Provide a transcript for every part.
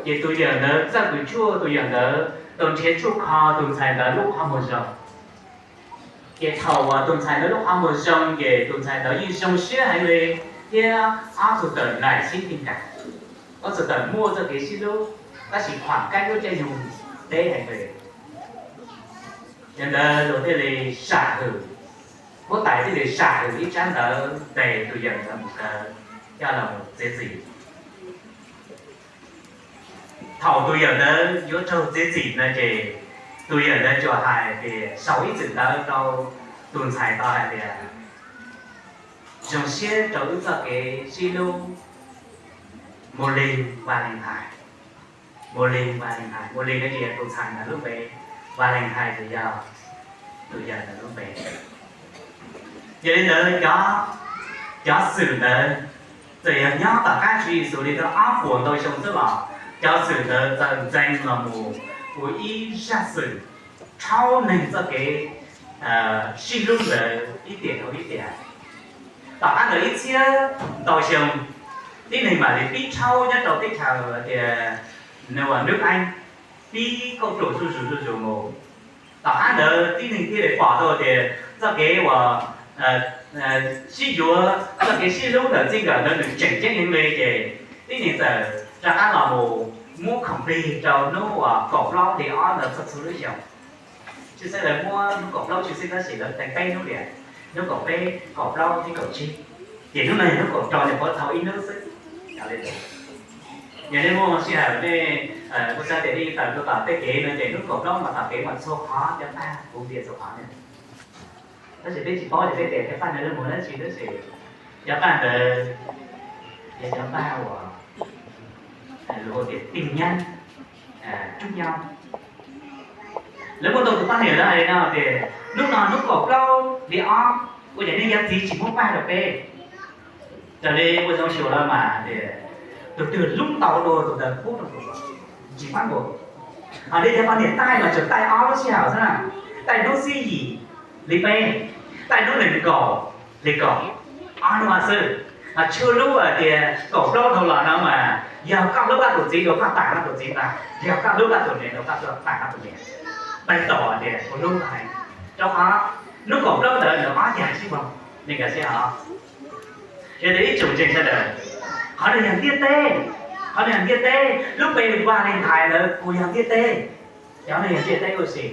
Ces tus yawm ntawd txawj kws tshuaj, tus yawm ntawd tau nrhiav tshuaj kho tus ntxhais ntawd lub qhov muag zoo. Ces thaum uas tus ntxhais ntawd lub qhov muag zoo ces tus ntxhais ntawd yeej zoo siab heev li, thiab ob tug tawm nraim sib ti nraim, ob tug tawm muaj txoj kev sib hlub, tab sis khuam kaib lub caij nyoog deb heev li. Yog ntawd luag thiaj li sam hwm, huab tais thiaj li sam hwm ib tsab ntawv ntes tus yawm ntawd mus kaw, coj los txiav txim. Thaum tus yawm ntawd yuav raug txiav txim no ces tus yawm ntawd tsuas hais tias, sau ib txwm ntawv rau tus ntxhais tau hais tias, zoo siab rau wb txoj kev sib hlub, mus li Valentine, mus li Valentine, mus li no ces yog tus ntxhais ntawd lub npe, Valentine ces yog tus yawm ntawd lub npe. Yog li ntawd cov, cov xwm ntawd txawm yog nyob tom qab Tswv Yexus li ntawd ob puas ntau xyoo xwb los cov xwm ntawd txawm ntxeev los mus ua ib zaj xwm rhaub neeg txoj kev sib hlub ntawd ib tiam dhau ib tiam. Tom qab ntawd ib txhiab ntau xyoo, tib neeg mam li pib rhaub nyob rau teb chaws tias New York, pib kauj ruam zuj zus zuj zus mus. Tom qab ntawd tib neeg thiaj li pom tau tias txoj kev uas sib yuav, txoj kev sib hlub ntawm txij nkawm ntawd nws tseem ceeb heev li ces tib neeg txawm rov qab los mus muab khoom plig rau hnub uas kaum plaub hli ob ntawd txhua txhua lub xyoo. Tsis xav lawv muab hnub kaum plaub tsis xij tab sis lawv teev peb hnub li, hnub kaum peb, kaum plaub thiab kaum tsib, ces hnub no yog hnub kaum rau ces puav thau ib hnub xwb. Yog nej muaj sij hawm nej kuj xav tias nej tawm rau tom tej kev no ces hnub kaum plaub mas tom kev mas txhua qhov cov paj puv ntias txhua qhov. Tab sis peb tsis paub ces peb tias cov paj ntawd lawv mus dab tsi tab sis cov paj ntawd yog cov paj uas luag hu tias tij nyab, cub nyob. Lawv muaj ntau tus poj niam lawv hais li no tias hnub no hnub kaum plaub hli ob, ua cas nej yawm txiv tsis muab paj rau peb? Raws li ua zoo xyuas lawm mas tias tus twg hlub ntau dua tus ntawd pub rau tus tsis pab nkaus. Ho nej cov poj niam taij mas tsuas taij ob lub sij hawm xwb na, taij hnub xiab yim li peb, taij hnub nees nkaum li kaum, ob hnub xwb. Ho tshuaj lub hais tias kaum plaub dhau los no mas yog koj hlub koj tus txiv rau koj pam koj tus txiv ntag, yog koj hlub koj tus niam rau koj pam koj tus niam. Peb tau tias kuv hlub koj heev, rau qhov hnub kaum plaub ntawd nws ob yam sib npaug, nej nkawd sib hos. Yog tias ib tsoom ntseeg sawv daws, qhov no yog ntiaj teb, qhov no yog ntiaj teb, lub npe Valentine ntawd kuj yog ntiaj teb, cov no yog ntiaj teb ua si.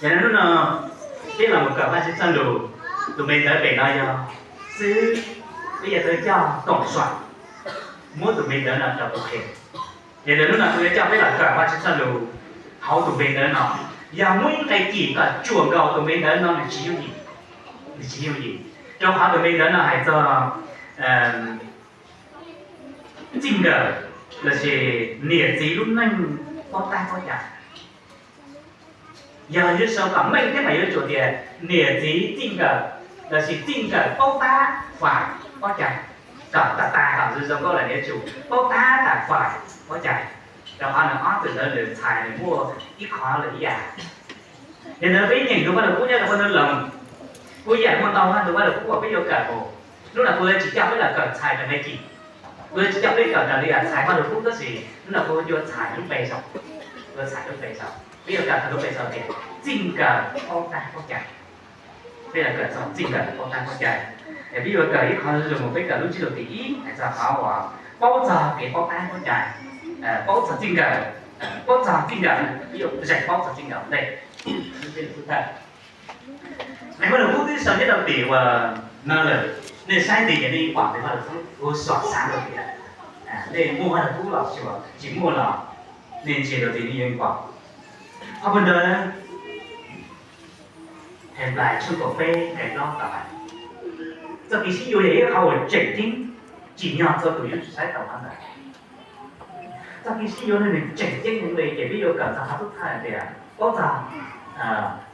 Yog li hnub no peb los mus kawm Vajtswv txoj lus, tus npe ntawd pem no yog xwb, peb yuav tau coj koom suam muab tus npe ntawd no rau tus qhe. Yog li hnub no kuv yuav coj peb los kawm Vajtswv txoj lus hauv tus npe ntawd no, yog muaj ib nqe cim kom tsuam nkaus tus npe ntawd no nws tsis yooj yim, nws tsis yooj yim, rau qhov tus npe ntawd no hais txog txij nkawm lossis niam txiv lub neej paub tab paub cai. Yog yuav sau kom meej thiab mas yuav tsum tias niam txiv txij nkawm lossis txij nkawm paub tab fais paub cai, kom tas tas kom zoo zoo nkauj los yuav tsum paub tab tas fais paub cai, rau qhov nws ob tug ntawd nws txhais nws muaj ib qho lawm ib yam. Yog ntawd peb nyeem tus Vaj Lug Kub nyob rau Vaj Lug Loos, kuj ib yam muaj ntau tus Vaj Lug Kub uas peb yuav kawm mus. Hnub no kuv tsis coj peb los kawm txhais rau nqe cim, kuv tsis coj peb kawm raws li txhais Vaj Lug Kub tab sis hnub no kuv yuav txhais lub npe saum, yuav txhais lub npe saum, peb yuav kawm txog lub npe saum tias txij nkawm paub tab paub cai. Peb yuav kawm txog txij nkawm paub tab paub cai. Peb yuav kawm ib qho zoo mus, peb kawm lub ntsiab lus tim ib hais txog qhov uas paub txog kev paub tab paub cai, paub txog txij nkawm, paub txog txij nkawm, peb yuav zeem paub txog txij nkawm ntej. Nqe Vaj Lug Kub twb sau nyob rau tim uas no lawm, nej saib tim ces nej yeej pom nqe Vaj Lug Kub, kuv xav xav rau tias nej muaj Vaj Lug Kub los tsis muaj los nej ntsia rau tim nej yeej pom. Hauv ntawd Henplais tshooj kaum peb nqe plaub tau hais, txoj kev sib yuav yog ib qho uas tseem ceeb tsim nyog txhua tus yuav tsum saib taus qhov ntawd. Txoj kev sib yuav no nws tseem ceeb heev li ces peb yuav kawm txog qhov xub thawj hais tias paub txog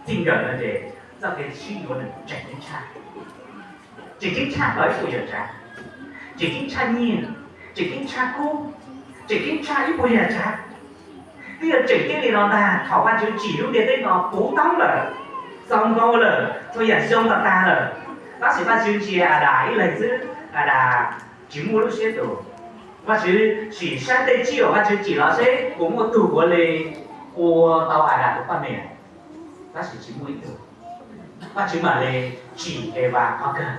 txij nkawm no ces txoj kev sib yuav nws tseem ceeb tshaj, tseem ceeb tshaj plaws ib puas yam tsav, tseem ceeb tshaj nyiaj, tseem ceeb tshaj kub, tseem ceeb tshaj ib puas yam tsav. Twb yog tseem ceeb li no ntag, thaum Vajtswv tsim lub ntiaj teb no puv toob lawm, txaus nkaus lawm, txhua yam zoo tag tag lawm, tab sis Vajtswv ntsia Adas ib leeg xwb, Adas tsis muaj lub siab tus. Vajtswv sim saib tej tsiaj uas Vajtswv tsim los seb puas muaj tug puav leej ua tau Adas tus poj niam, tab sis tsis muaj ib tug. Vajtswv mam li tsim Evas qhov kawg,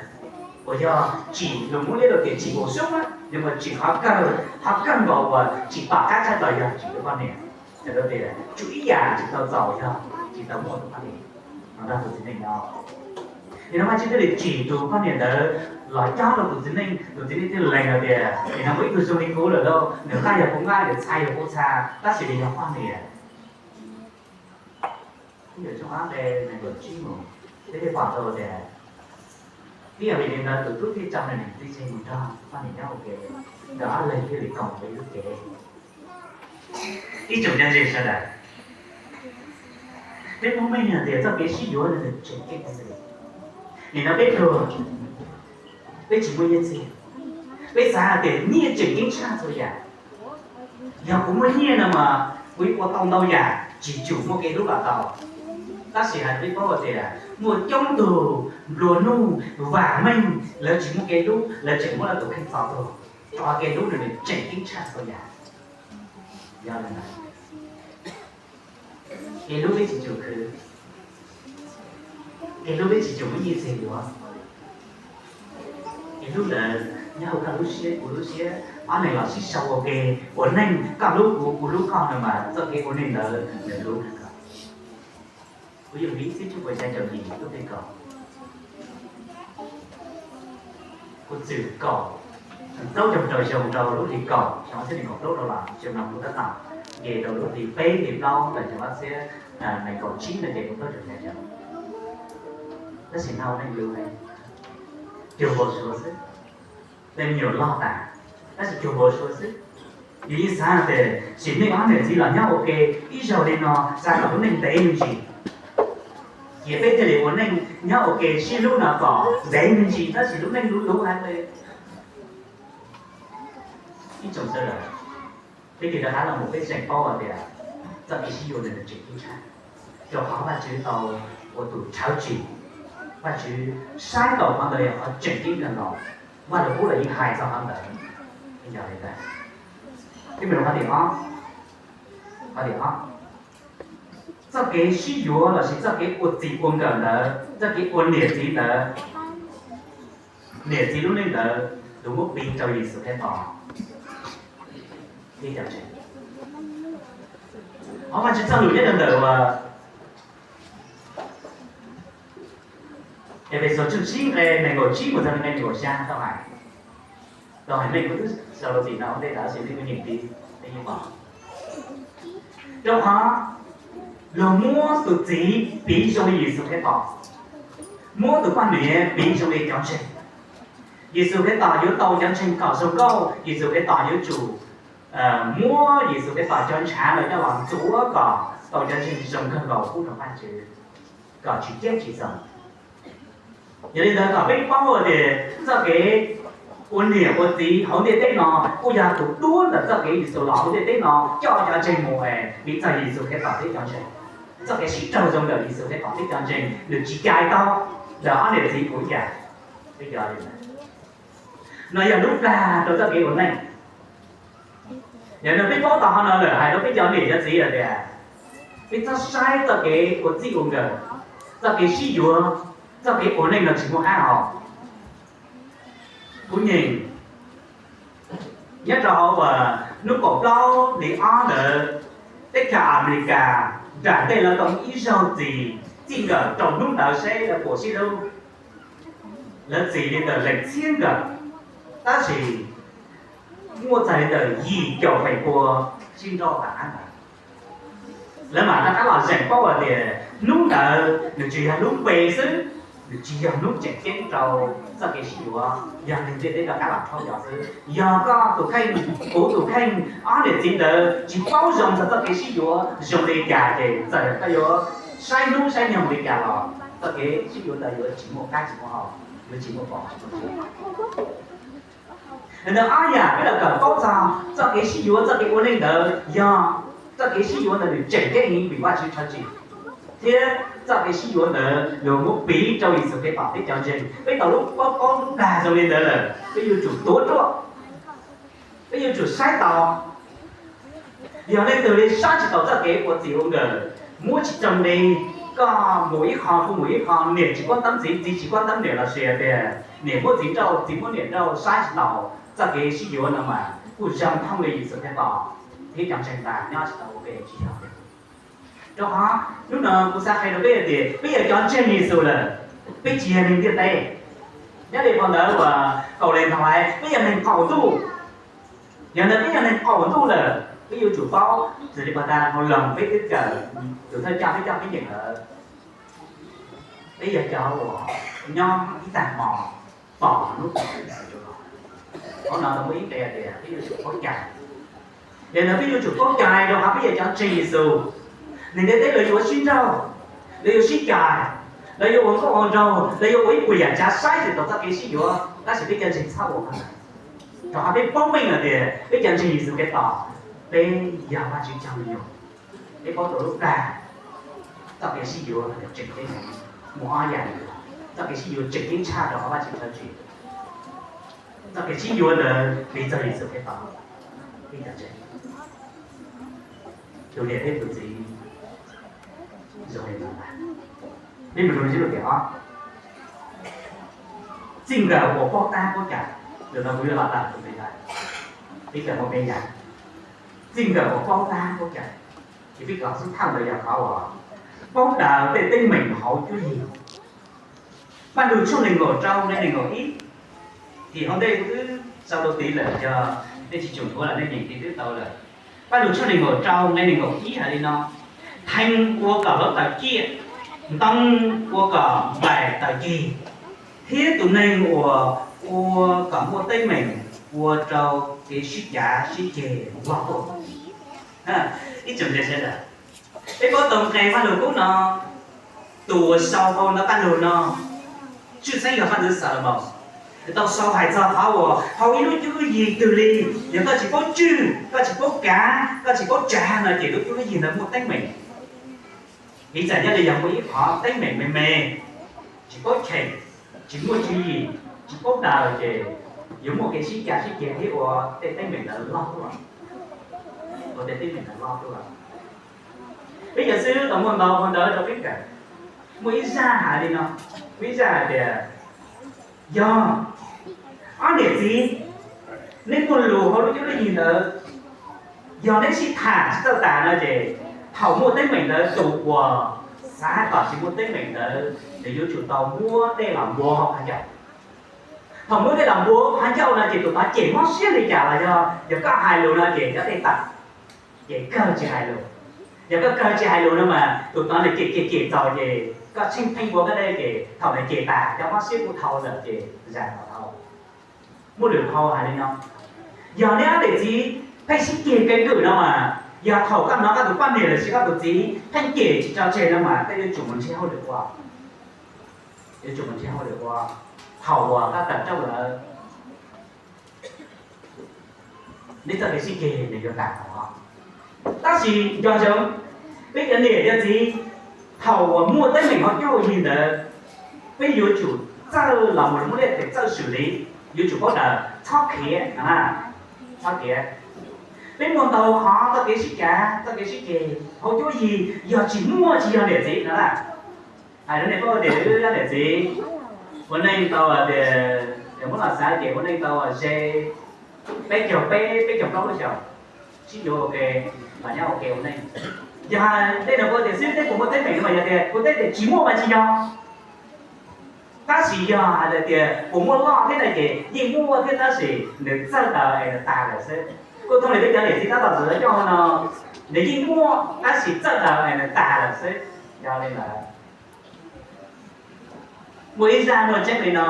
uas yog tsim, lus Hmoob liab rau tias tsim npaum sub, yog mas tsim qhov kawg, qhov kawg nkaus uas tsim tom qab tshaj plaws yog tsim tus poj niam. Txhais tau tias tsum ib yam tsis tau txaus yog tsis tau muaj tus poj niam no nrog tus txiv neej nyob. Nim no Vajtswv thiaj li tsim tus poj niam ntawd los cob rau tus txiv neej, tus txiv neej thiaj lees hais tias nim no muaj ib tug zoo li kuv lawm lauj, nws nqaij yog kuv nqaij, nws txha yog kuv txha, tab sis nws yog poj niam. Ib Yauhas tshooj ob nqe nees nkaum tsib mus, peb thiaj pom tau tias ib yam li ntawd tus tub thiaj tso nws niam txiv tseg mus nrog poj niam nyob ua ke, nkawd ob leeg thiaj li koom ua ib lub cev. Ib tsoom cov ntseeg sawv daws, peb Hmoob meej hais tias txoj kev sib yuav no nws tseem ceeb heev li. Nim no peb pluag, peb tsis muaj nyiaj txiag, peb xav hais tias nyiaj tseem ceeb tshaj txhua yam. Yog kuv muaj nyiaj no mas kuv yuav ua tau ntau yam tsis tsum muaj kev hlub los tau. Tab sis hais peb paub tias muaj coob tug nplua nuj vam meej, lawv tsis muaj kev hlub, lawv tseem muab lawv tus kheej txo tuag, rau qhov kev hlub no nws tseem ceeb tshaj txhua yam. Yog li ntawd, kev hlub peb tsis tsum khwv, kev hlub peb tsis tsum muab nyiaj txiag yuav. Kev hlub ntawd nyob hauv koj lub siab kuv lub siab, ob leeg los sib sau ua ke ua neej, koj hlub kuv kuv hlub koj no mas txoj kev ua neej ntawd nws hlub kawg. Kuv yuav piv ib txhiab cuaj puas xya caum yim lub nqe kaum, kuv txwm kaum plaub caug rau xyoo rau lub hlis kaum xyoo ob txhiab nees nkaum plaub rau los xyoo no kuv tab tom nce rau lub hlis peb hlis plaub ntawm xyoo ob txhiab nees nkaum tsib no ces kuv plaub caug xya xyoo. Tab sis no neej yus cuag npau suav xwb, tej me nyuam loj tas, tab sis cuag npau suav xwb. Yus yeej xav tias sim neej ob niam txiv los nyob ua ke ib zaug li no xav kom lub neej ntev me ntsis, ces peb thiaj li ua neej nyob ua ke sib hlub no kom ntev me ntsis, tab sis lub neej luv luv heev li. Ib tsoom sawv daws, peb thiaj rov qab los mus peb zeem paub hais tias txoj kev sib yuav ntawd nws tseem ceeb tshaj, rau qhov Vajtswv tau ua tus rhawv tsim, Vajtswv saib taus qhov ntawd yog qhov tseem ceeb kawg nkaus. Vaj Lug Kub los yeej hais txog qhov ntawd. Yog li ntawd, peb mus rau qhov tim ob, qhov tim ob, txoj kev sib yuav lossis txoj kev ua txij ua nkawm ntawd, txoj kev ua niam txiv ntawd, niam txiv lub neej ntawd, tus muab piv rau Yexus Khetos thiab cov ntseeg. Qhov Vajtswv txoj lus nyob rau ntawm uas Efexus tshooj tsib nqe nees nkaum tsib mus txog nqe nees nkaum xya tau hais, tau hais meej kuv twb sau rau tim no ua ntej lawm tab sis nej kuj nyeem tiv, nej yeej pom. Rau qhov luag muab tus txiv piv zoo li Yexus Khetos, muab tus poj niam piv zoo li cov ntseeg. Yexus Khetos yuav tau cov ntseeg kom zoo nkauj, Yexus Khetos yuav tsum muab Yexus Khetos cov ntshav ntawd coj los ntxuav kom tau cov ntseeg zoo kawg nkaus pub rau Vajtswv, kom tsis ceb tsis txoos. Yog li ntawd kom peb paub tias txoj kev ua niam ua txiv hauv ntiaj teb no kuj yog tus duab ntawm txoj kev Yexus los hauv ntiaj teb no coj cov ntseeg mus es piv txog Yexus Khetos thiab cov ntseeg. Txoj kev sib raug zoo ntawm Yexus Khetos thiab cov ntseeg nws tsis cais tau ntawm ob niam txiv kuv ib yam. Peb cov no yog lub dag rau txoj kev ua neej. Yog no peb paub tau qhov no lawm hais rau peb cov niam cov txiv hais tias peb txhob saib txoj kev ua txij ua nkawm, txoj kev sib yuav, txoj kev ua neej no tsis muaj qab hau. Kuv nyeem nyob rau hauv uas hnub kaum plaub hli ob ntawd, teb chaws Amelikas nram ntej lawv tau muaj ib zaug txij, txij nkawm rau hnub ntawd seb lawv puas sib hlub. Lawv txij li ntawm leej txhiab nkawm, tab sis muaj txog li ntawm yim caum feem pua sib nrauj tas qab ntawd. Lawv mam rov qab los zeem paub hais tias hnub ntawd nws tsis yog hnub npe xwb, nws tsis yog hnub tseem ceeb rau txoj kev sib yuav, yog neeg ntiaj teb rov qab los rhaub cov xwb. Yog koj tus kheej, kuv tus kheej, ob niam txiv ntawd tsis paub zoo txog txoj kev sib yuav zoo li cas ces txawm koj yuav saib hnub saib nyoog li cas los txoj kev sib yuav ntawd yuav tsis muaj qab tsis muaj hau, yuav tsis muaj pom tsis muaj tseg. Ntawd ob yam peb los kawm paub txog txoj kev sib yuav, txoj kev ua neej ntawd yog txoj kev sib yuav ntawd nws tseem ceeb heev vim Vajtswv rhawv tsim, thiab txoj kev sib yuav ntawd luag muab piv rau Yexus Khetos thiab cov ntseeg. Peb tau lub paub, paub lub dag zoo li ntawd lawm, peb yuav tsum tuav ruaj. Peb yuav tsum saib taus. Yog leej twg li saib tsis taus txoj kev ua txij ua nkawm, muab tsis txaus li, koj mus ib qho, kuv mus ib qho, niam tsis paub tab txiv, txiv tsis paub tab niam los sis tias niam muab txiv nrauj, txiv muab niam nrauj, saib tsis taus txoj kev sib yuav no mas kuj zoo thooj li Yexus Khetos thiab cov ntseeg tas nyob tsis tau ua ke tsis yog. Rau qhov hnub no kuv xav qhia rau peb hais tias peb yog cov ntseeg Yexus lawm, peb tsis yog neeg ntiaj teb. Nyob li phau ntawv uas Kauleethaus hais, peb yog neeg qaum ntuj. Yog ntawd peb yog neeg qaum ntuj lawm, peb yuav tsum paub, xws li pag tas hauv Loos peb twb kawm, tus thawj coj peb coj peb nyeem lawm, peb yog cov uas nyob ib tag hmo pom hnub Yexus los. Qhov no tau muaj ib qho tias peb yuav tsum paub cai. Yog ntawd peb yuav tsum paub cai rau qhov peb yog cov ntseeg Yexus. Neeg ntiaj teb lawv yuav ua sib nrauj, lawv yuav sib cai, lawv yuav ua nkauj ua nraug, lawv yuav ua ib puas yam tsav saib tsis taus txoj kev sib yuav, tab sis peb cov ntseeg txhob ua li ntawd. Rau qhov peb paub meej lawm tias peb cov ntseeg Yexus Khetos, peb yog Vajtswv cov me nyuam. Peb paub tau lub dag, txoj kev sib yuav tseem ceeb, mus ob yam, txoj kev sib yuav tseem ceeb tshaj rau qhov Vajtswv tshawb tsim. Txoj kev sib yuav ntawd piv txog Yexus Khetos, peb cov ntseeg, tus niam thiab tus txiv zoo li no ntag. Peb mus rau ntsib lus tias ob, txij nkawm uas paub tab paub cai, tus no kuv yuav los tag tus me ntawd, peb kawm muaj peb yam. Txij nkawm uas paub tab paub cai, ces peb kawm xub thawj ntawd yog qhov uas paub daws tej teeb meem hauv cuab yig. Paj Lug tshooj nees nkaum rau nqe nees nkaum ib, tim hauv ntej kuv twb sau rau tid lawm, yog nej tsis tsoom nthuav los nej nyeem tid twb tau lawm. Paj Lug tshooj nees nkaum rau nqe nees nkaum ib hais li no: Thee ua kom hluav taws ciaj, ntoo ua kom nplaim taws cig, thiab tus neeg uas ua kom muaj teeb meem ua rau kev sib cav sib ceg loj tuaj. Ib tsoom ntseeg sawv daws, peb paub tau nqe Paj Lug kub no, tus uas sau hauv ntawv Paj Lug no, tshwj xeeb yog Paj Ntxwv Xalumoos, tau sau hais txog qhov uas hauv ib lub cuab lub yig twg li, yog koj tsis paub tswj, koj tsis paub kav, koj tsis paub tsav no ces lub cuab lub yig ntawd muaj teeb meem. Piv txwv nyob li yog muaj ib qhov teeb meem me me, tsis paub cheem, tsis muaj tswv yim, tsis paub daws ces yuav muaj kev sib cav sib ceg thiab ua tej teeb meem ntawd loj tuaj, ua tej teeb meem ntawd loj tuaj. Peb yawm xib hwb tau muaj ntau hauv ntawv rau peb kawm. Muaj ib zaj hais li no, muaj ib zaj hais tias, yog ob niam txiv neb muaj lus hauv lub cuab lub yig ntawd, yog neb sib tham tsis txawj tas no ces thaum muaj teeb meem ntawd tus uas xav kom tsis muaj teeb meem ntawd nws yuav tsum tau muab dej los npuav hauv qhov ncauj. Thaum muab dej los npuav hauv qhov ncauj no ces tus tod cem mob siab li cas los yog, yog koj hais lus no ces cov dej tawm, ces kawg tsis hais lus. Yog koj kawg tsis hais lus no mas tus tod nws cem cem cem txaus ces koj tsheej pheej npuav koj dej ces thaum nws cem tas cov mob siab kuj dhau lawm ces zam los dhau. Muaj lwm hau hais li no, yog neb ob niam txiv pheej sib ceg keeb kwm no mas, yog thaum koj hnov koj tus poj niam los sis koj tus txiv pheej cem tsis tso tseg no mas koj yuav tsum mus nrhiav hauj lwm ua, yuav tsum mus nrhiav hauj lwm ua. Thaum uas koj tawm rooj lawm, neb txoj kev sib ceg nws yuav tas os. Tab sis nco ntsoov, peb cov niam cov txiv, thaum uas muaj teeb meem hauv cuab hauv yig ntawd, peb yuav tsum txawj los mus muab liaj tes txawj xws li, yuav tsum paub daws txhob khiav, txhob khiav. Peb muaj ntau qhov txoj kev sib cav txoj kev sib ceg hauv cuab yig yog tsis muaj tsis yog niam txiv no na. Hais rau nej paub tias wb ob niam txiv ua neej tau tias, muab los xav ces ua neej tau ze peb caug peb, peb caug plaub lub xyoos, sib yuav ua ke, mas nyob ua ke ua neej. Yog tej no kuv tias xib hwb teb puas muaj teeb meem no mas yog tias kuv teb tias tsis muaj mas tsis yog. Tab sis yog hais tias puas muaj loj thiab no ces yeej muaj thiab tab sis nws txawj daws es nws tas lawm xwb. Kuj thooj li peb cov niam txiv tab tom txawm coj no, nws yeej muaj tab sis txawj daws es nws tas lawm xwb. Yog li ntawd, muaj ib zaj muaj tseeb li no,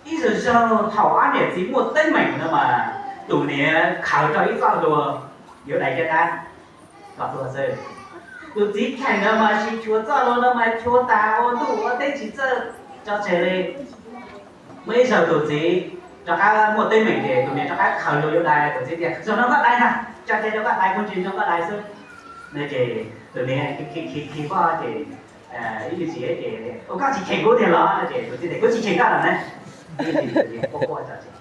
ib zaug zaug thaum ob niam txiv muaj teeb meem no mas tus niam khaws rau ib txoj hlua yuav dai caj dab kom tuag xwb. Tus txiv cheem no mas tsis chua txoj hlua no mas chua tas ua ntuj ua teb tsis txawj tso tseg li. Muaj ib zaug tus txiv rov qab muaj teeb meem ces tus niam rov qab khaws hlua yuav dai, tus txiv tias zaum no koj dai na, tso tseg rau koj dai, kuv tsis zoo koj dai xwb. No ces tus niam khi khi khi pob ces ib me ntsis ces, ua koj tsis cheem kuv tiag los? No ces tus txiv tias kuv tsis cheem koj lawm na. Ib me ntsis tus niam quaj quaj tso tseg.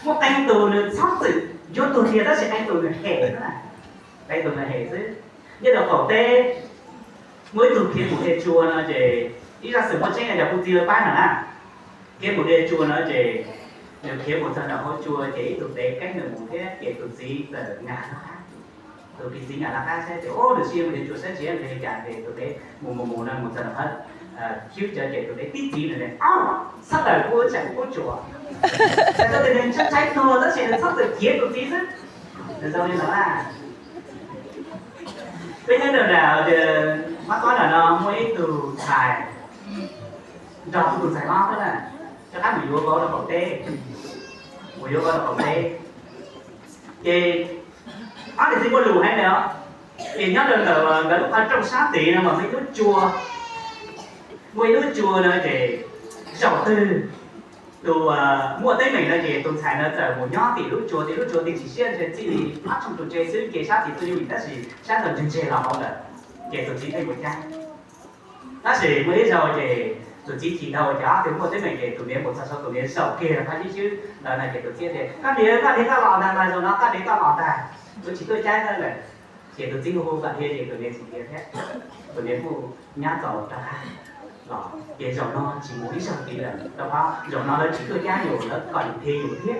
Muaj qee tus nws txhob txwm yuav tuag tiag tab sis qee tus nws hem na, qee tus nws hem xwb. Nyob rau qaum teb, muaj ib tug khiav mus dej tsua no ces, ib zaj xwm muaj tseeb no yog kuv txiv lawv pab no na. Khiav mus dej tsua no ces, nws khiav mus txog nram hauv tsua ces ib tug tev keeb nws mus thiab ces tus txiv txawm nyas laj qab. Tus txiv nyas laj qab saib ces, o, nws sim mus dej tsua saib tsis li cas ces tus tev mus mus mus no mus txog nram qab xyub cawv ces tus tev tib txiv nws tias, Au, txhob tawm kuv, tsam kuv pub tsuas. Txawm tias nws tshaib tuag tab sis nws txhob txwm khiav tus txiv xwb. Nws zoo li no na. Peb nyob rau nram, mab tob nram no muaj ib tug ntxhais nrog tus ntxhais hlob na, rov qab mus yuav vauv rau qaum teb, mus yuav vauv rau qaum teb. Ces ob niam txiv muaj lus heev li os. Ces nyob rau ntawm nkawd lub qhov rooj sab tid no mas muaj ib lub tsua, muaj ib lub tsua no ces zaum twg tus muaj teeb meem no ces tus ntxhais no txawm mus nyob tim lub tsua, tim lub tsua tsis siab ntshe txij li ob tshooj tus tsev xwb ces sab tim txuj ywm tab sis sab ntawd ntseg ntseg los hauv lawm, ces tus txiv pheej mus caij. Tab sis muaj ib zaug ces tus txiv chim dhau ces ob tug muaj teeb meem ces tus niam mus txog saum tus niam zaum kiag rau qhov xyub xyub ntawd no ces tus txiv tias, Koj niam, koj niam koj los ntag, zaum no koj niam koj los ntag, kuv tsis tuaj caij koj lawm. Ces tus txiv hu hu kom dhia ces tus niam tsis dhia thiab, tus niam kuj nyab txaus rov qab los. Ces zaum no tsis mus ib zaug tid lawm rau qhov zaum no lawv tsis tuaj caij yus, lawv kom yus dhia yus thiab.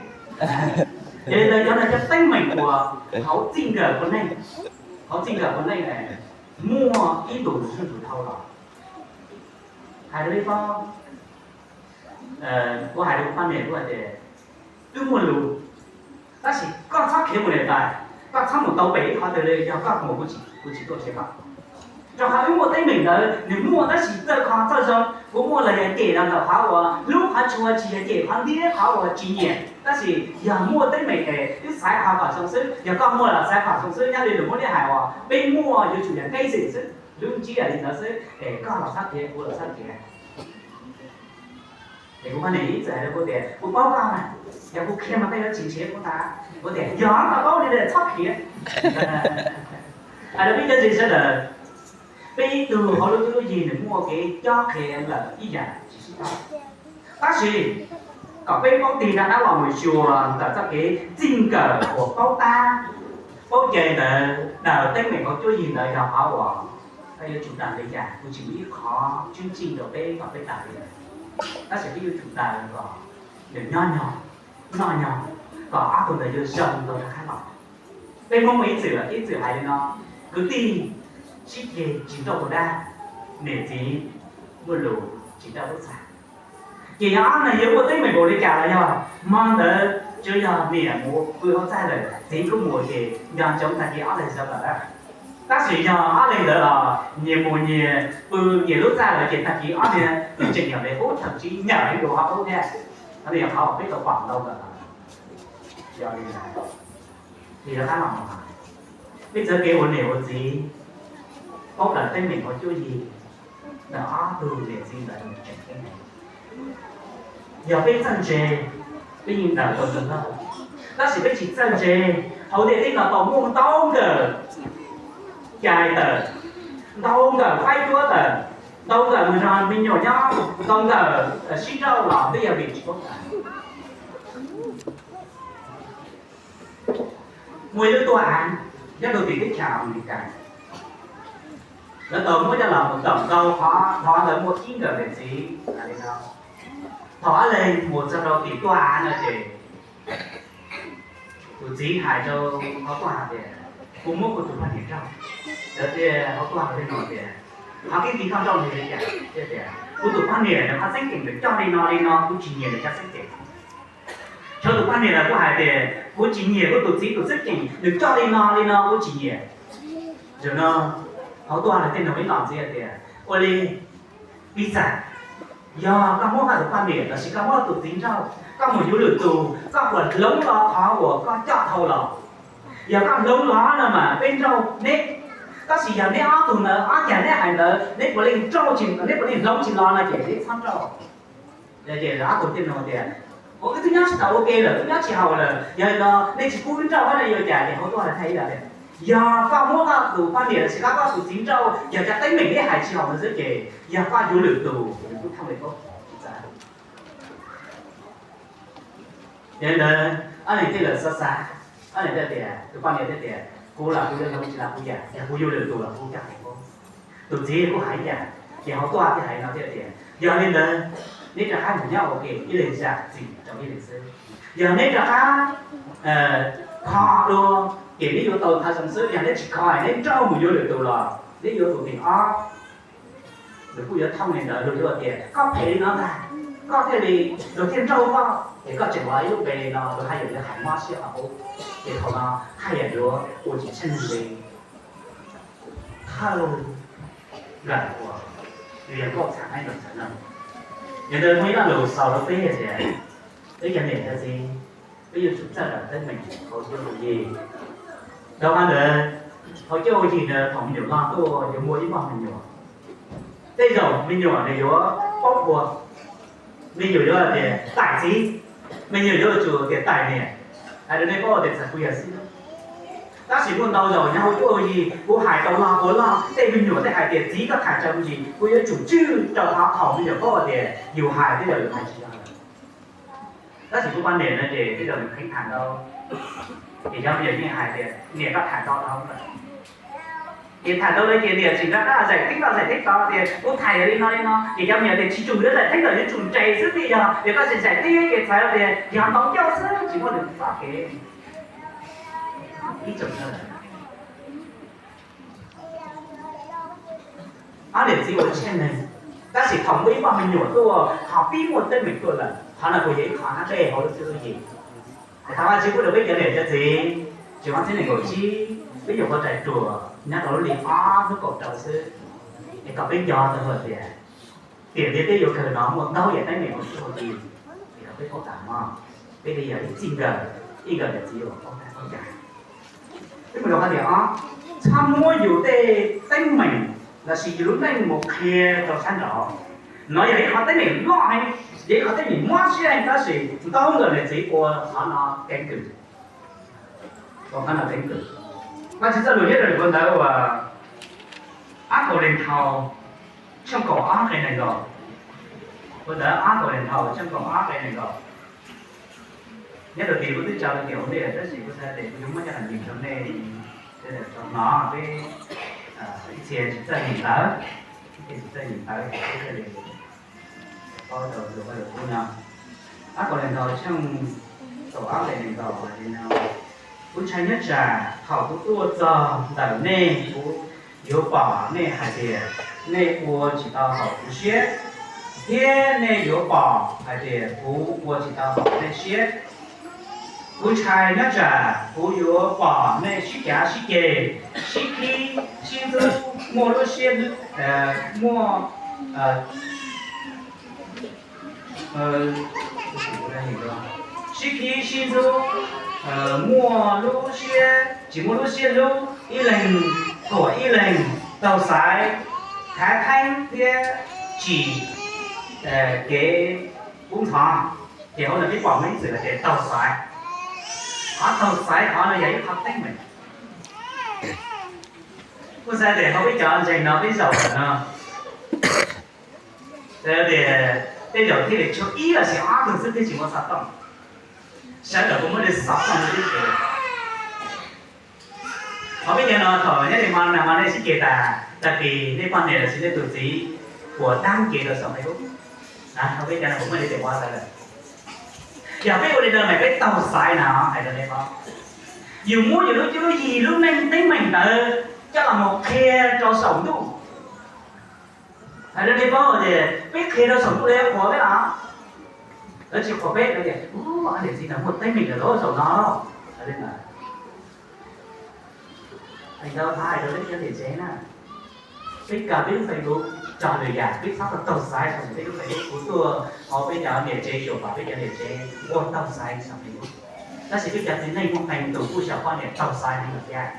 Ces li ntawd cov no cov teeb meem uas hauv txij nkawm ua neej, hauv txij nkawm ua neej muaj ib ntus zuj zus dhau los. Hais rau ib pob, kuv hais rau kuv poj niam kuv hais tias, Wb muaj lus, tab sis koj txhob khiav mus niam tais, koj txhob mus tau pem ib qhov twg li, yog koj mus kuv tsis tuaj nrhiav koj. Rau qhov wb muaj teeb meem ntawd nws muaj tab sis txawj qhov txawj zoo, kuv muaj los yog cem los ntawm qhov uas hlub qhov tshua tsis yog cem qhov ntiab qhov uas tsis nyiam, tab sis yog muaj teeb meem es wb xaiv qhov kom zoo xwb, yog koj muaj los xaiv qhov zoo xwb, nyob li lus Hmoob Liab hais uas peb muaj yuav tsum yog nqe xwm xwb, lub ntsiab yog li ntawd xwb es koj los txhob khiav kuv los txhob khiav. Es kuv poj niam ib txwm hais rau kuv tias, Kuv paub koj mas, yog kuv khiav mas koj yuav tsis nrhiav kuv tas. Kuv tias, Yog koj paub li ntawd txhob khiav. Hais rau peb cov ntseeg sawv daws, peb ib tug hauv lub cuab lub yig nws muaj kev cob qhia lawm ib yam tsis sib tau. Tab sis kom peb paub tig rov qab los mus xyuas ntawm txoj kev txij nkawm uas paub tab, paub cai ntawd daws teeb meem hauv cuab yig ntawd yog qhov uas koj yuav tsum daws li cas, kuv tsis muaj ib qhov tswv tseeb rau peb kom peb daws li. Tab sis peb yuav tsum daws kom nws nyob nyog, noj nyog, kom ob tug ntawd yuav zoo tau rov qab los. Peb Hmoob muaj ib txwm, ib txwm hais li no, kwv tij sib ceg tsis nrauj tus dab, niam txiv muaj lus tsis nrauj lub txaj. Ces yog ob neeg yuav muaj teeb meem npaum li cas los yog hmo ntawd tsuas yog niam mus pw hauv txaj lawm, txiv kuj mus ces nco ntsoov tag kis ob leeg sawv lawm. Tab sis yog ob leeg ntawd los nyias mus nyias pw nyias lub txaj lawm ces tag kis ob niag twb tseem nyiam li qub, thậm chí nyiam heev dua qhov qub thiab. Qhov no yog qhov uas peb tau pom ntau lawm. Yog li ntawd, li rov qab los, peb txawv kev ua niam ua txiv, paub daws teeb meem hauv cuab yig ntawm ob tug niam txiv ntawd nws tseem ceeb heev. Yog peb txawj ntse, peb yeej daws tau ntau. Tab sis peb tsis txawj ntse, hauv ntiaj teb no tau muaj ntau nkawm cai tawm, ntau nkawm faib cuab tawm, ntau nkawm mus nrog me nyuam nyob, ntau nkawm sib nrauj los twb yog vim tsis paub ntawv. Muaj ib lub tub av nyob rau tim teb chaws Amelikas, lawv tau muab coj los mus tawm ntau qhov, qhov ntawd muaj ib nkawm niam txiv hais li no. Thaum ob leeg mus txog rau tim tub av no ces tus txiv hais rau hauv tub av tias, Kuv muab kuv tus poj niam nrauj. Lawv tias, hauv tub av tias, Qhov keeb tiv koj nrauj nws li cas? Tias, Kuv tus poj niam nws qhov txeeb ceem nws coj li no li no, kuv tsis nyiam nws cov txeeb ceem. Tshuav tus poj niam los kuj hais tias, Kuv tsis nyiam kuv tus txiv tus txeeb ceem, nws coj li no li no kuv tsis nyiam. Zaum no hauv tub av lawv thiaj nug ib los ntxiv tias, Ua li, piv xam yog koj muab koj tus poj niam lossis koj muab tus txiv nrauj, koj mus yuav lwm tus, koj puas hloov los qhov uas koj coj dhau los? Yog koj hloov los no mas peb nrauj neb, tab sis yog neb ob tug ntawd ob cag neb hais ntawd neb puav leej nrauj tsis, neb puav leej hloov tsis los no ces neb txhob nrauj. Ces ob tug thiaj nug tias, Ua, wb twb nyob tsis tau ua ke lawm, wb nyob tsis haum lawm, yog li no nej tsis pub wb nrauj no yuav cas? Ces hauv tub av lawv thiaj ib los tias, Yog koj muab koj tus poj niam lossis koj, koj tus txiv nrauj, yog cov teeb meem neb hais tsis haum ntawd xwb ces yog koj yuav lwm tus, nws kuj thooj li paub tsis txawv. Yog li ntawd, Ob leeg thiaj li xav xav, ob leeg thiaj tias, tus poj niam thiaj tias, kuv los kuv yuav hlub tsis tau kuv yam, yog kuv yuav lwm tus los kuv coj hais kuv. Tus txiv kuj hais ib yam, ces hauv tuaj thiaj hais no thiaj tias, yog li ntawd, neb rov qab mus nyob ua ke ib leeg zam txim rau ib leeg xwb. Yog neb rov qab kho dua, ces neb yuav tau thav zoo xwb, yog neb tsis kho neb nrauj mus yuav lwm tus los neb yuav tus tim ob. Nws kuj yuav thooj li ntawd, luag yuav tias koj phem li no ntag, koj thiaj li, luag thiaj nrauj koj, ces koj tseem ua ib lub npe li no, luag haj yam yuav hais mob siab qhov qub. Ces thaum no haj yam yuav ua tsis tsheej li thawj nkawm uas yog nkauj txheeb ib yam txheeb no. Yog ntawd muaj ib lo lus xaus rau peb tias, peb cov niam cov txiv, peb yuav tsum txawj kawm teeb meem hauv cuab hauv yig. Dhau qhov ntawd, hauv cuab hauv yig ntawd thaum me nyuam loj tuaj yuav muaj ib poj me nyuam. Tej zaum me nyuam nws yuav paub ua, me nyuam yuav tias tais txiv, me nyuam yuav tsum tias tais niam. Hais rau nej paub tias txawm kuv yog xib hwb, tab sis muaj ntau zaus nyob hauv cuab hauv yig kuv hais tau log puas log, tej me nyuam tej hais tias txiv koj tham tsawg me ntsis, kuv yuav tsum tswj rau qhov thaum me nyuam paub tias yus hais tej zaum yus hais tsis yog lawm. Tab sis kuv poj niam no ces tej zaum nws kheev tham ntau, ces cov me nyuam yeej hais tias niam koj tham ntau dhau lawm. Ces tham ntau lawm ces niam tseem rov qab zaim thib tod zaim thib tod tias kuv tham yog li no li no, ces cov me nyuam tias tsis tsum yuav zaim thib tod, yuav tsum nres xwb, twb yog tias koj tseem zaim thib ces txhais tias yog ntau ncauj xwb, tsis muaj nws txoj kev. Ib tsoom no lawm. Ob niam txiv ua tsheej neeg, tab sis thaum muaj ib poj me nyuam tuaj ho pib muaj teeb meem tuaj lawm, qhov no kuj yog ib qho hab dej hauv lub cuab lub yig. Thov Vajtswv pub rau peb cov niam cov txiv, tsim ob txhiab nees nkaum tsib, peb nyuam qhuav rais ruam nyob rau lub hli ob hnub kaum rau xwb, es kom peb nco tau hais tias tiam peb yuav kawg no muaj ntau yam teeb meem ua txuj ua ci, es kom peb paub tas mog, peb li yog ib txij nkawm, ib nkawm niam txiv uas paub tab paub cai. Peb mus rau qhov tias ob, txhob muab yus tej teeb meem lossis yus lub neej mus qhia rau sab nraud. No yog ib qhov teeb meem loj heev, yog ib qhov teeb meem mob siab heev, tab sis ntau nkawm niam txiv ua qhov no keeb kwm, ua qhov no keeb kwm. Vajtswv txoj lus nyob rau ntawd uas Ab Kaus Lees Thaus tshooj kaum ob nqe nees nkaum, ua ntawd Ab Kaus Lees Thaus tshooj kaum ob nqe nees nkaum. Nyob rau tim kuv twb tso rau tim hauv ntej lawm, tab sis kuv xav tias kuv yuav muab coj los nyeem rau nej, rau hnov peb ib txhia tsis txawj nyeem ntawv, ib txhia tsis txawj nyeem ntawv ces peb thiaj li paub rau tus Vajluskub no. Ab Kaus Lees Thaus tshooj kaum ob nqe nees nkaum hais li no: Kuv ntshai nyob tsam thaum kuv tuaj txog ntawm nej, kuv yuav pom nej hais tias nej ua tsis tau haum kuv siab, thiab nej yuav pom hais tias kuv ua tsis tau haum nej siab. Kuv ntshai nyob tsam kuv yuav pom nej sib cav sib ceg, sib khib sib ntxub, muaj lub siab, muaj, sib khib sib ntxub, muaj lub siab, tsis muaj lub siab hlub, ib leeg thuam ib leeg, taug xaiv, khav theeb thiab tsim kev kub ntxhov. Ces hauv no peb pom muaj ib txwm hais tias taug xaiv. Qhov taug xaiv qhov no yog ib qhov teeb meem. Kuj xav tias hauv peb cov ntseeg no peb zaum ntawm no, tias tej zaum thiaj li tshuav ib los sis ob tug xwb thiaj tsis muaj xov tooj, sawv daws puas muaj li xov tooj li teb chaws. Qhov peb cov no thaum nyob li hmo nag hmo nej sib ceg tas, tag kis nej poj niam los sis nej tus txiv puas dab kev rau saum Facebook? Qhov peb cov no puas muaj li tes ua ntawd lawm? Yog peb ua li ntawd mas peb taug xaiv na, hais rau nej paub. Yus muab yus lub cuab lub yig lub neej teeb meem ntawd coj los mus qhia rau saum ntuj. Hais rau nej paub tias peb qhia rau saum ntuj lawv yuav qhuas peb los? Lawv tsis qhuas peb, lawv tias, ub, ob niam txiv no muaj teeb meem lawm lauj saum no. Hais li ntawd. Hais ntau hais rau peb cov niam tsev na, peb kaw peb lub Facebook tso lwm yam, peb txhob tau taug xaiv saum peb lub Facebook. Kuv tuaj hauv peb cov niam tsev xyuas pom peb cov niam tsev ua taug xaiv saum Facebook, tab sis peb cov txiv neej muaj qee tus kuj xyaum poj niam taug xaiv heev lawm thiab.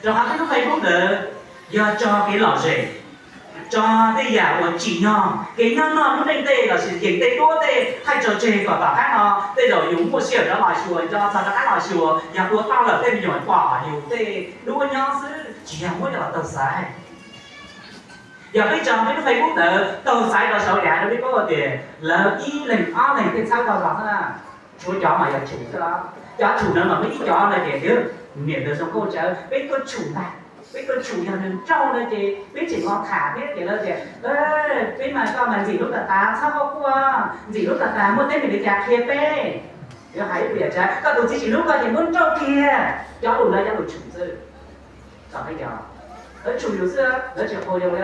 Rau qhov peb lub Facebook ntawd yog tso kev lom zem, tso tej yam uas tsim nyog kev nyob noj lub neej tej lossis yeem tej duab tej haj tso tseg kom tom qab no tej zaum yus muaj sij hawm rov los xyuas, nco txog rov qab los xyuas, yog tua toj lawm tej me nyuam pom yus tej duab nyob xwb, tsis yog muab coj los taug xaiv. Yog peb tso peb lub Facebook ntawd taug xaiv rau saud dav rau peb paub tias lawv ib leeg ob leeg thiaj txhawb tau los xwb na. Tshuav cov mas yog tshum xwb os. Cov tshum no mas muaj ib cov no ces niam ntawd zoo nkauj tsawv, peb tuaj tshum ntag. Peb tuaj tshum yog nws nrauj no ces peb tseem ho tham thiab ces lawv tias, peb mas koj mas ntxim hlub tas tas, txhob quaj quaj, ntxim hlub tas tas, muaj teeb meem li cas qhia peb. Yuav hais ib puas yam tsav, koj tus txiv tsis hlub koj ces muab nrauj kiag. Cov lus no cov lus tshum xwb. Txom nyem, lawv tshum yus xwb, lawv tsis qhuas yus li.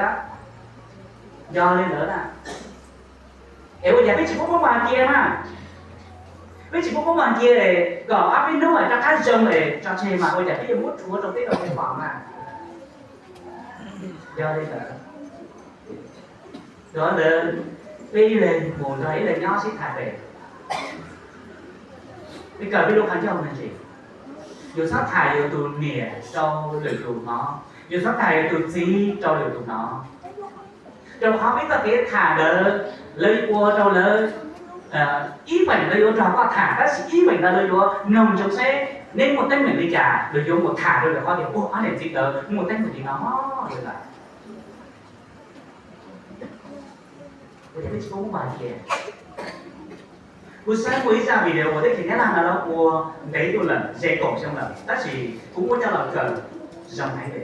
Yog li ntawd na, es ua cas peb tsis pub muab npog cia na? Peb tsis pub muab npog cia kom ob peb hnub rov qab zoo es tso tseg mas ua cas peb yuav muab rhuav rau teb rau chaw pom na? Yog li ntawd, yog li ntawd, peb ib leeg mus nrog ib leeg nyob sib tham pem, peb kawm peb lub qhov ncauj me ntsis. Yus txhob tham yus tus niam rau lwm tus hnov, yus txhob tham yus tus txiv rau lwm tus hnov. Rau qhov peb txoj kev tham ntawd lawv yuav ua rau lawv, ib feem lawv yuav nrog koj tham tab sis ib feem ntawd lawv yuav mloog ntsoov seb neb muaj teeb meem li cas, lawv yuav mus tham rau lawv qhov tias ua ob niam txiv ntawd muaj teeb meem li no li ntawd. Kuv saib muaj ib zaj video uas teb chaws Nyab Laj no los ua ntev tuaj lawm ze kaum xyoo lawm tab sis kuv muab coj los kawm zoo heev li.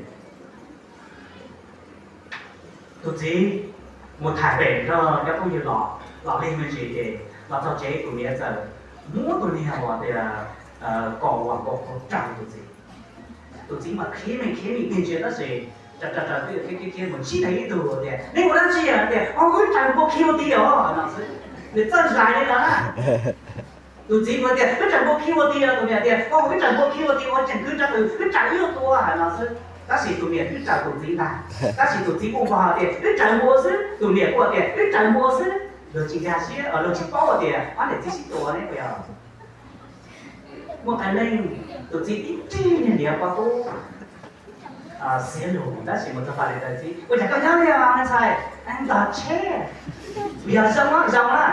Tus txiv mus tham pem nrog cov phooj ywg los, los lig me ntsis ces los txog tsev tus niam txawm muab tus niag uas tias kaus uas kaus kaus raws tus txiv. Tus txiv mas khiav me khiav me tig ntsia tab sis raws raws raws twb khiav khiav khiav mus ntsib tau ib tug tias, neb ua dab tsi? Tias, o, wb raws npua khiav ua ti os no xwb. Nws txawj zais li no na. Tus txiv mus tias, wb raws npua khiav ua ti os. Tus niam tias, o, wb raws npua khiav ua ti ua tseem kwv rau tus, wb raws wb ua tua no xwb. Tab sis tus niam twb raws tus txiv ntag. Tab sis tus txiv kuj npog tias wb raws npua xwb, tus niam kuj tias wb raws npua xwb. Luag tsis nkag siab, luag tsis paub tias ob niam txiv sib tua ne puas yog? Muaj qee leej tus txiv tib rig niag niam pog tub xiav lus tab sis mus txog pem niam tais txiv, ua cas koj nyob li os me ntxhais? Ntog tsheb. Yog zoo, zoo na,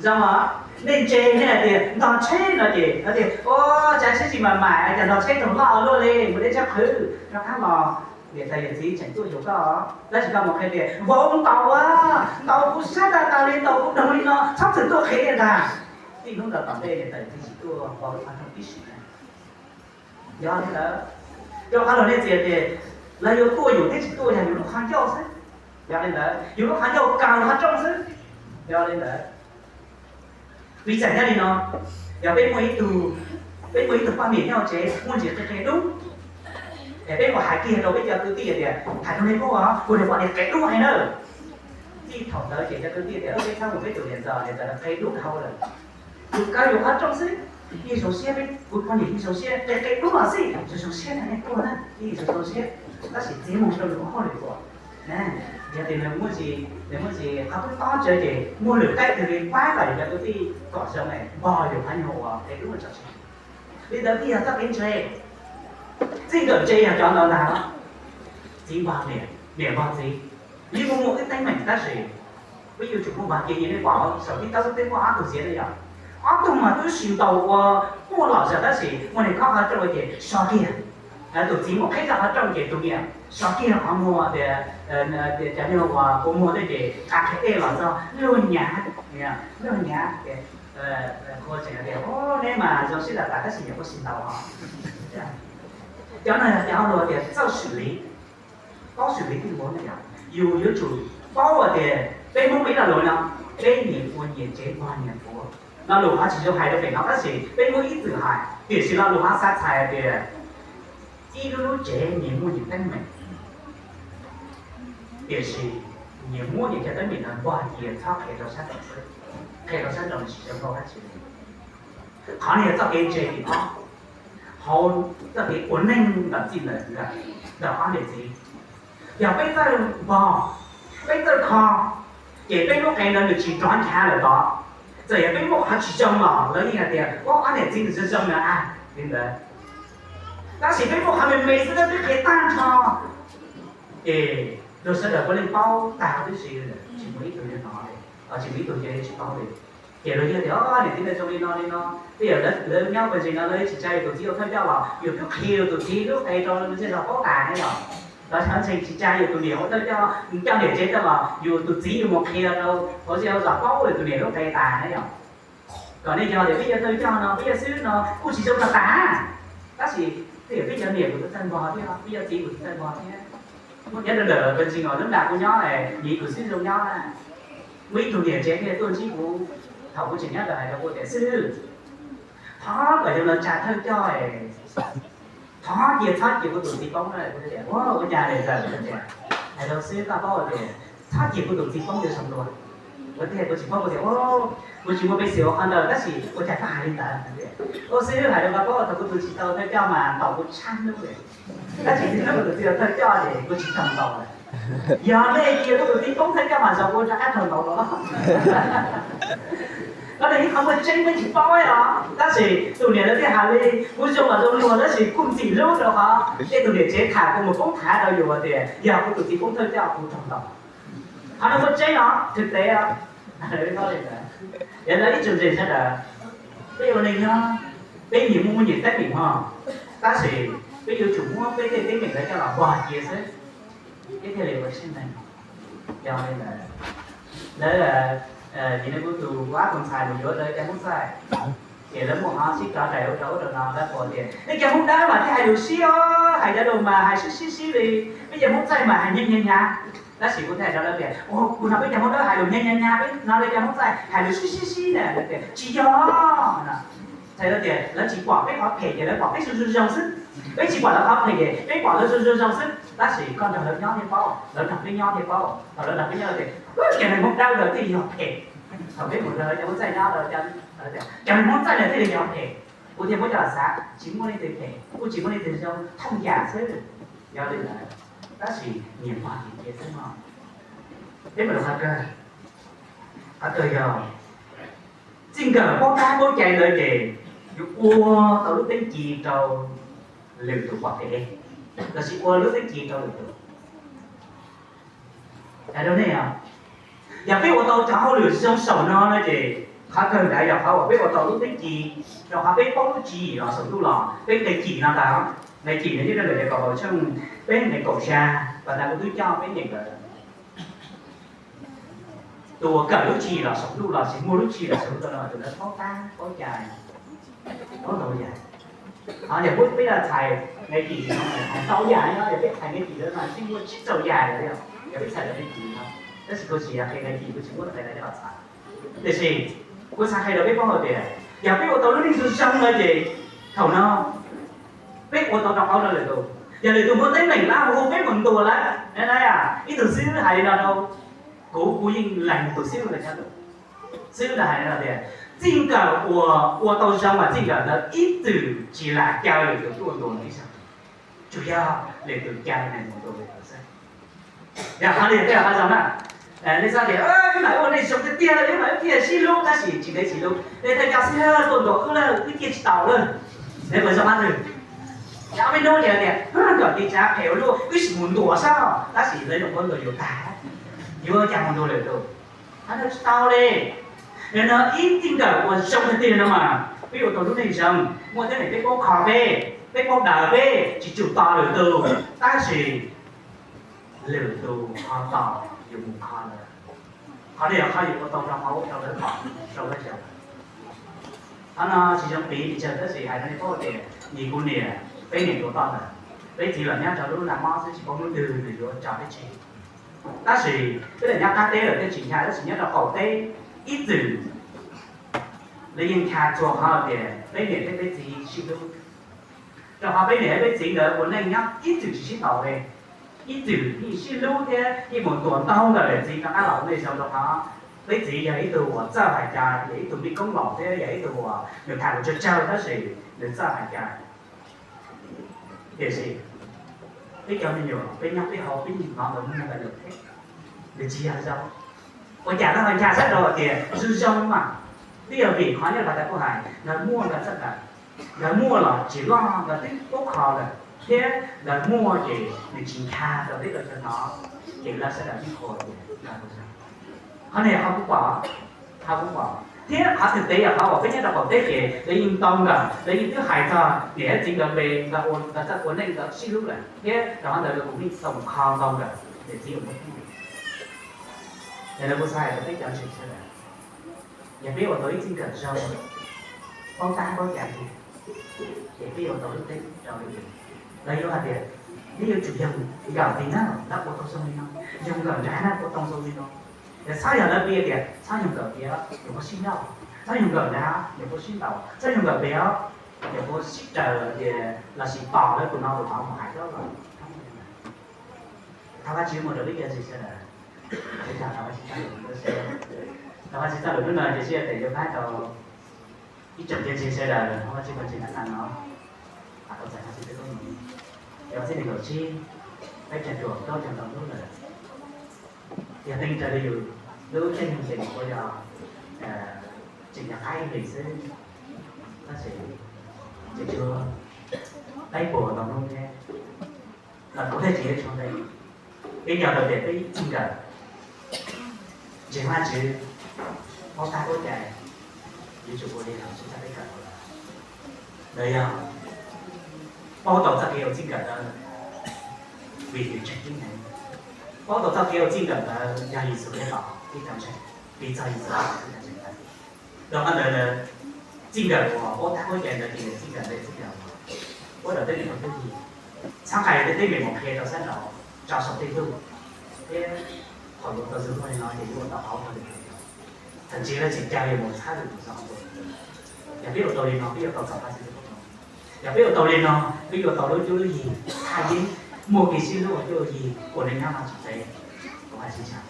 zoo os. Nej ntse nej hais tias ntog tsheb no ces tias, ua cas tsheb tsis mam mam cas ntog tsheb raug loj luaj li, mus deb tsheb qhwv rov qab los. Niam tais yawm txiv tseem tuaj xyuas koj, tab sis koj mus qhia tias vauv ntaus, ntaus kuv sab tag tag li, ntaus kuv doog li no, txhob txwm tuaj qhia ntag. Txij hnub ntawd tom ntej niam tais yawm txiv tsis tuaj vauv lub qhov rooj tib si. Yog li ntawd, rau qhov luag nej txiv tias lawv yuav tuaj yus thiab tsis tuaj yog yus lub qhov ncauj xwb. Yog li ntawd yus lub qhov ncauj kaw qhov rooj xwb. Yog li ntawd, piv txwv nyob li no, yog peb muaj ib tug, peb muaj ib tug poj niam nyob tsev muaj ntsis qia qia dub, es peb mus hais kiag rau peb cov kwv tij tias, hais rau nej paub os, kuv niag poj niam qia dub heev na. Txij thaum ntawd ces cov kwv tij tias, peb txhob mus peb tus niam ntxawm, niam ntxawm qia dub dhau lawm. Yus kaw yus qhov rooj xwb, yeej zoo siab, peb kuv poj niam yeej zoo siab, qia qia dub los xij zoo zoo siab na, nej tuaj na yeej zoo zoo siab. Tab sis txiav mus rau lwm hauj lwm tuaj. Yog tias nws muaj tsis, nws muaj tsis qhov tub tob tsawv ces muaj lwm qaib twg li pab kom yus cov kwv tij kom zoo es npog yus qhov nyuag uas qia dub tso tseg. Li ntawd thiaj yog txoj kev ntse. Txij nkawm ntse yog cov ntawd ntag. Txiv npog niam, niam npog txiv, yeej muaj muaj wb teeb meem tab sis peb yuav tsum muaj npog cia. Yog nej pom saum tib taub twb muaj ob tug txiv na yom, ob tug mas twb tsis ntaus ua quaj los zog tab sis muaj neeg khob qhov rooj ces so kiag. Tus txiv mus qheb zog qhov rooj ces tus niam so kiag qhov muag tias, cov niag uas kua muag tej ces qhia dej los txog luag nyav, luag nyav. Qhua tseem tias, neb mas zoo siab tas tas tab sis niam khuv xim ntaus os. Cov no yog cov luag tias txawj xws li, paub xws li twb npaum no yom. Yus yuav tsum paub tias peb Hmoob ib lo lus no, peb nyias ua nyias tsev npog nyias puav. Lo lus ho tsis zoo hais rau pem no tab sis peb Hmoob ib txwm hais, tiam sis lo lus ho xav txhais tias ib lub lub tsev nyias muaj nyias teeb meem, tiam sis nyias muab nyias cov teeb meem ntawd npog cia txhob qhia rau sab nraud xwb, qhia rau sab nraud nws tsis zoo nkauj dab tsi li. Qhov no yog txoj kev ntse tim ob hauv txoj kev ua neej ntawm txij ntawm nkawm, ntawm ob niam txiv. Yog peb txawj npog, peb txawj kho, ces peb lub qe ntawd nws tsis rov nchav lawm tod. Txawm yog peb muaj qhov tsis zoo los lawv yeej hais tias, ua ob niam txiv nws zoo zoo na a, li ntawd. Tab sis peb muaj qhov me me xwb peb qhia tag nrho, es luag sawv daws puav leej paub tag huv tib si, tsis muaj ib tug yuav hnov li, tsis muaj ib tug cia li tsis paub li. Ces luag yeej tias, o, niam txiv ntawd zoo li no li no, twb yog lawv nyob pawg ntsis no lawv tsis tsa yus tus txiv ua thawj coj los yus twb qhia yus tus txiv lub qe rau zej zog paub tas ne yom. Los yog ntseeg tsis tsa yus tus niam ua thawj coj, coj niam tsev coj los yus tus txiv yus mus qhia rau hauv zej hauv zos paub yus tus niam lub qe tas ne yom. Kom nej yog tias peb yog thawj coj no, peb yog xib hwb no kuj tsis zoo tas tas, tab sis peb yog niam kuv tus txawj npog thiab, peb yog txiv kuv tus txawj npog thiab. Nyob ntawm pawg ntseeg os, lub nram kuv nyob, nyiv kuv xib hwb zoo nyob, muaj ib tug niam tsev thiaj tuaj ntsib kuv thaum kuv tseem nyob ntawd hais rau kuv tias, xib hwb, thov kom yog lawv tsa thawj coj, thov cia txhob cia kuv tus txiv poob na. Kuv tias, ua cas li ntawd? Hais rau xib hwb koj paub tias txhob cia kuv tus txiv poob yuav zoo dua. Kuv tias kuv tsis paub, kuv tias, kuv tsis muaj peev xwm ua qhov ntawd, tab sis ua cas koj hais li ntawd? Ua xib hwb hais rau koj paub, thaum kuv tus txiv tau thawj coj mas ntaus kuv tshaj hnub li, tab sis txij hnub kuv tus txiv tau thawj coj ces kuv tsis tau ntaus lawm. Yog nej cia kuv tus txiv poob thawj coj mas zoo, kuv rov qab raug ntaus los. Koj tias ib qho muaj tseeb, peb tsis paub os, tab sis tus niam ntawd thiaj hais li, kuv zoo los zoo luag tab sis kuj ntxim hlub rau qhov tej tus niam tsev tham kuv mus poob thav rau yus tias yog kuv tus txiv poob thawj coj kuv raug ntaus. Qhov no muaj tseeb os, thực tế os. Yog li ntawd ib tsoom ntseeg sawv daws, peb ua neej nyob, peb nyias muaj muaj nyias teeb meem mog, tab sis peb yuav tsum muab peb tej teeb meem ntawd coj los npog cia xwb, peb thiaj li ua siab ntev. Yog li ntawd, lawv, ces nej kuj tus kuv ab tus ntxhais mus yuav lawv cov Hmoob txaij, ces lawv muaj qhov sib cov raws ub rau ub rau no, lawv qhuas tias nej cov Hmoob dawb mas thiaj hais lus sib os, hais cov lus mas hais sib sib sib li, peb cov Hmoob txaij mas hais nyhav nyhav nyhav. Tab sis kuv thiaj hais rau lawv tias, ua, kuv hnov peb cov Hmoob dawb hais lus nyhav nyhav nyhav, peb hnov lawv cov Hmoob txaij hais lus sib sib sib na. Lawv tias tsis yog no. Txhais tau tias lawv tsis pom peb qhov phem ces lawv pom peb zoo zoo zoo xwb, peb tsis pom lawv qhov phem ces peb pom lawv zoo zoo zoo xwb. Tab sis koj nrog lawv nyob thiaj paub, lawv nrog peb nyob thiaj paub, thaum lawv nrog peb nyob lawv tias, cov neeg Hmoob dawb lawv thiaj yog phem. Thaum peb mus nrog lawv cov Hmoob txaij nyob, lawv tias cov neeg Hmoob txaij lawv thiaj li yog phem. Kuv thiaj muab coj los xav, tsis muaj leej twg phem, kuj tsis muaj leej twg zoo, thooj yam xwb. Yog li ntawd, tab sis nyias npog nyias cia xwb no. Peb mus rau qhov kawg, qhov kawg yog txij nkawm paub tab paub cai ntawd ces yuav ua tau lub teeb ci rau lwm tus pom kev, los sis ua lub teeb ci rau lwm tus. Hais rau nej os, yog peb ua tau cov hauj lwm zoo saum no no ces qhov kawg ntawd yog qhov uas peb ua tau lub teeb ci, rau qhov peb paub lub tswv yim los saum ntuj los peb nqe cim no ntag. Nqe cim no nyob rau ntawm Yakaunpaus tshooj peb nqe kaum xya, pas ntawd kuv twb coj peb nyeem lawm. Tus uas kawm lub tswv yim los saum ntuj los sis muaj lub tswv yim los saum ntuj no tus ntawd paub tab paub cai, paub ntau yam. Ho yog peb los txhais nqe cim no, txhais ntau yam no, yog peb txhais nqe cim no mas yeej muaj tsib rau yam lawm, yog peb txhais nqe cim no. Tab sis kuv tsis yog qhia nqe cim, kuv tsis muab nqe no coj los txhais. Tiam sis kuv xav qhia rau peb paub hais tias yog peb ua tau lub neej zoo zoo no ces thaum no peb ua tau rau qauv rau lwm tus. Yog lwm tus muaj teeb meem lawm hu peb mus ntuas lawm, ib tug xib hwb hais li no rau kuv, kuv yeej lees tus xib hwb ntawd cov lus. Xib hwb ntawd hais li no tias, txij nkawm uas ua tau zoo mas txij nkawm ntawd ib txwm tsis lam caw lwm tus tuaj ntuas nws ib zaug, tsuas yog lwm tus caw nws mus ntuas lwm tus xwb. Yog qhov li tej qhov zoo na. Nej xav tias wb mam ua neej zoo tiag tiag, wb mam wb thiaj sib hlub, tab sis tsis ntev tsis hlub nej thawj coj xib hwb tuaj ntuas wb lawm, wb thiaj tsis tau lawm. Nws puas zoo qhov twg? Yog ob peb hnub ces tias kom tis tsav phem ua luaj, wb sim mus ntuas saib, tab sis lawv zoo npaum ntuas yus tag, yuav cas mus ntuas lwm tus. Qhov no tsis tau li. Yog no ib txij nkawm uas zoo tiag tiag no mas peb ua tau lub neej zoo, muaj teeb meem peb paub kho peb, peb paub daws peb, tsis tsum tos lwm tus, tab sis lwm tus ho tos yus mus kho lawm. Qhov no yog qhov yus ua tau rau hauv rau lawv pom, rau lawv xyuas. Qhov no tsis zoo piv pes tsawg, tab sis hais rau nej paub tias nyias kuv niam, peb niam tuav toj ntawd, peb txiv los nyob rau lub naj mob xwb tsis paub hnub twg nws yuav tso peb tseg. Tab sis peb los nyob qab teb lawm thiaj tsis ntshai, tab sis nyob rau qaum teb ib txwm lawv yeej ncha txhua qhov tias peb niam thiab peb txiv sib hlub. Rau qhov peb niam thiab peb txiv ntawd ua neej nyob ib txwm tsis sib tau li, ib txwm yeej sib hlub thiab yeej mus ntuas ntau nkawm lawm, txiv rov qab los ua neej zoo rau qhov peb txiv yog ib tug uas txawj hais cai, yog ib tug me koob laus thiab yog ib tug uas nws tham lus tsawg tsawg tab sis nws txawj hais cai. Tiam sis peb cov me nyuam, peb nyob peb hauv peb yeej hnov nkawd muag nkawd lus thiab, nws tsis yog zoo. Ua cas lawv ho ncha sab rau tias zoo zoo mas, twb yog vim qhov nyob pas tas kuj hais nkawd muaj nkawd txoj kawm, nkawd muaj los tsis loj nkawd twb paub kho lawm, thiab nkawd muaj ces nws tsis ncha rau peb tau cov hnov, ces lawv sawv daws yeej qhuas tias nkawd zoo. Qhov no yog qhov kuv pom, qhov kuv pom, thiab qhov thực tế yog qhov uas peb nyob rau qaum teb ces lawv yeej tau nkawm, lawv yeej twb hais txog niam thiab txiv nkawd npe, nkawd ua, nkawd txawj ua neej nkawd sib hlub lawm, thiab rau qhov ntawd lawv kuj yeej tau mus kho ntau nkawm niam txiv uas muaj teeb meem. Yog li kuv xav hais rau peb cov ntseeg sawv daws, yog peb ua tau ib txij nkawm zoo, paub tab paub cai tiag, ces peb yuav tau lub teb rau li. Los yuav hais tias, peb yuav tsum yog nkawm li na, lawv ua tau zoo li no, yog nkawm nrad na ua tau zoo li no. Ces txhob yog lawv piav tias txhob yog nkawm piav, yuav puas sib nrauj, txhob yog nkawm nrad, yuav puas sib ntaus, txhob yog nkawm piav, yuav puas sib raws tias los sis tos lawv tus no tus no mus hais dab los. Thov Vajtswv mus rau peb cov ntseeg sawv daws, thov Vajtswv txoj lus hnub no ces sib hais tias yuav pab tau ib tsoom cov ntseeg sawv daws, thov Vajtswv kom ntseeg nram qab no, tau txais Vajtswv txoj lus. Yog txhiab nees nkaum tsib, peb caug cuaj, plaub caug ntau hnub lawm. Yog teeb rau li yus lub caij nyoog ces nws kuj yog tseem yog qab ib hlis xwb, tab sis tseem tshuav peb puas ntau hnub thiab. Los kuv thiaj tseem yuav tshuav ntev. Peb nco tau tias peb txij nkawm ntseeg Vajtswv, paub tab paub cai, yuav tsum ua li los tsis txhob peb kawm ua lawm. Los yog paub tau txoj kev ua txij nkawm ntawd vim yus tseem ceeb heev, paub tau txoj kev ua txij nkawm ntawd yog Yexus Khetos ib co ntseeg, vim txog Yexus Khetos ib co ntseeg ntawd. Rau qhov ntawd, txij nkawm uas paub tab paub cai ntawd ces txij nkawm ntawd txij nkawm uas ua rau tej niam tub yig, txhab qais tej teeb meem mus qhia rau sab nraud, tso saum tej tug, thiab qhov yuav tau zoo li no ces yuav ua tau qauv rau li. Thaum ntsis lawv tseem caw yus mus txhab lwm tus xwb. Yog peb ua tau li no peb yuav tau txog Vajtswv lub koob hmoov. Yog peb ua tau li no peb yuav tau lub cuab lub yig thaj yeeb, muaj kev sib hlub ua cuab ua yig ua neej nyob no tsis peb, kuv hais tsis tshaj.